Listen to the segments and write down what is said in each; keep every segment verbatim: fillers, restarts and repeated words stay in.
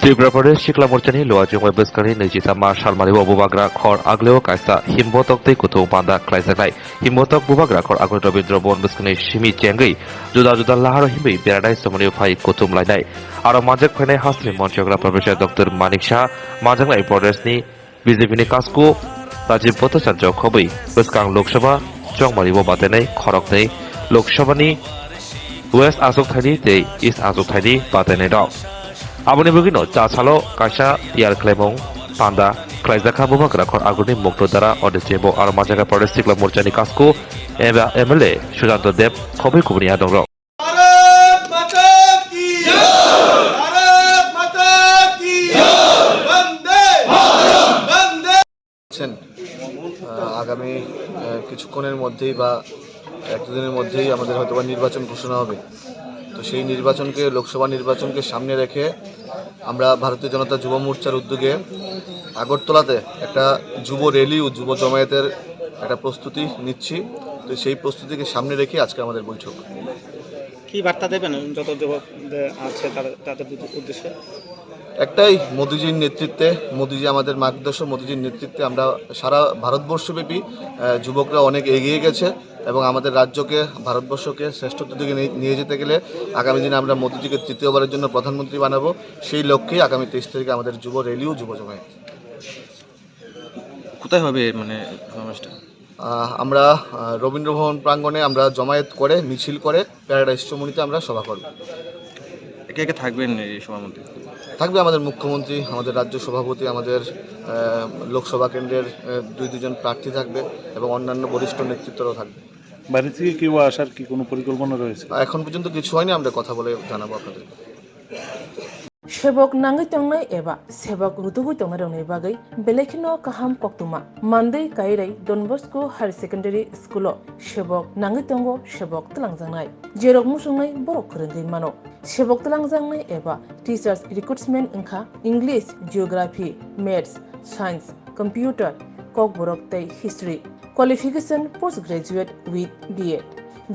Tripura Pradesh Sikla Morchani Luajung bai bwskangni naichitham ma salmari o bubagra khor agleo kaisa himbotok tei kuthung panda khlaijaknai. Himbotok bubagra khor agro Rabindra Bhawan bwskangni simi chengwi juda juda laharo himwi beradai somani phai kuthum lainai. Aro manjak phainai hasteni Manchokra Professor Doctor Manik Saha, manjaknai Pradeshni B J P ni kasku Rajiv Bhattacharya khobwi bwskang Lok Sabha chongmari o batainai khoroknwi Lok Sabha ni West achukthani tei East achukthani batainai rok. Aboni bagwino cha salo kaisa tiyar khlaimung panda khlaijakha bubagra khor aguni mukto dara ode chebo aro manjak Pradesh Sikla Morchani kasku eba M L A Sujanto Deb khobwi kubuni adongrok. Bharat माता की जय। भारत माता की जय। वंदे मातरम। वंदे আছেন। আহ, আগামী, আহ, কিছুক্ষণের মধ্যেই বা এক দুদিনের মধ্যেই আমাদের হয়তো বা নির্বাচন ঘোষণা হবে। তো সেই নির্বাচনকে, লোকসভা নির্বাচনকে সামনে রেখে আমরা ভারতীয় জনতা যুব মোর্চার উদ্যোগে আগরতলাতে একটা যুব র‍্যালি ও যুব জমায়েতের একটা প্রস্তুতি নিচ্ছি। তো সেই প্রস্তুতিকে সামনে রেখে আজকে আমাদের বৈঠক। কি বার্তা দেবেন যত যুবকদের আছে তাদের, তাদের উদ্দেশ্যে? একটাই, মোদিজির নেতৃত্বে, মোদিজি আমাদের মার্গদর্শক, মোদিজির নেতৃত্বে আমরা সারা ভারতবর্ষব্যাপী, আহ, যুবকরা অনেক এগিয়ে গেছে এবং আমাদের রাজ্যকে, ভারতবর্ষকে শ্রেষ্ঠত্বের দিকে নিয়ে, নিয়ে যেতে গেলে আগামী দিনে আমরা মোদিজিকে তৃতীয়বারের জন্য প্রধানমন্ত্রী বানাবো। সেই লক্ষ্যেই আগামী তেইশ তারিখে আমাদের যুব র‍্যালি ও যুব জমায়েত। কোথায় হবে মানে সমাবেশটা? আহ, আমরা, আহ, রবীন্দ্র ভবন প্রাঙ্গণে আমরা জমায়েত করে, মিছিল করে প্যারাডাইস চৌমুহনীতে আমরা সভা করব। কে কে থাকবেন এই সভার মধ্যে? থাকবে আমাদের মুখ্যমন্ত্রী, আমাদের রাজ্য সভাপতি, আমাদের, আহ, লোকসভা কেন্দ্রের, আহ, দুই দুজন প্রার্থী থাকবে এবং অন্যান্য বরিষ্ঠ নেতৃত্বরাও থাকবে। বাইরে থেকে কেউ আসার কি কোনো পরিকল্পনা রয়েছে? এখন পর্যন্ত কিছু হয়নি, আমরা কথা বলে জানাবো আপনাদের। Sebok nangwi tongnai eba sebok rutugwi tongnai rokni bagwi belai kheno kaham koktwma. Mandwi Kairai Don Bosco Higher Secondary School o sebok nangwi tongo, sebok twlangjaknai. Jerok muchungnai borok kwrwngwi mano. Sebok twlangjaknai eba teachers recruitment wngkha English, Geography, Maths, Science, Computer, Kokborok tei History. Qualification post graduate with B Ed.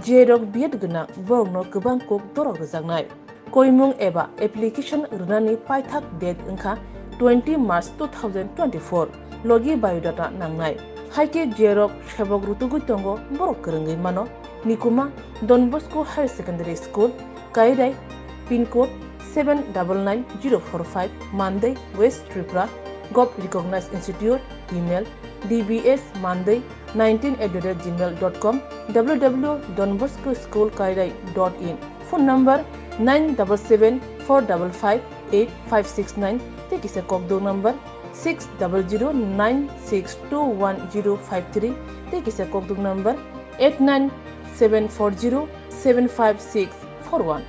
Jerok B Ed gwnang borokno kwbang kok dorok rwjaknai. Koimung eba application rwnani paithak date wngkha twenty March two thousand twenty-four, logi biodata nangnai. Haikhe jerok sebok rutugwi tongo borok kwrwngwi mano. Nikuma Don Bosco Higher Secondary School, Kairai, pin code seven double nine zero four five, Mandai, West Tripura, Govt Recognized Institute, email D B S Mandai nineteen at the rate gmail dot com, W W W dot don bosco school kairai dot in, phone number nine double seven four double five eight five six nine, tei kisa kokduk number six double zero nine six two one zero five three, tei kisa kokduk number eight nine seven four zero seven five six four one.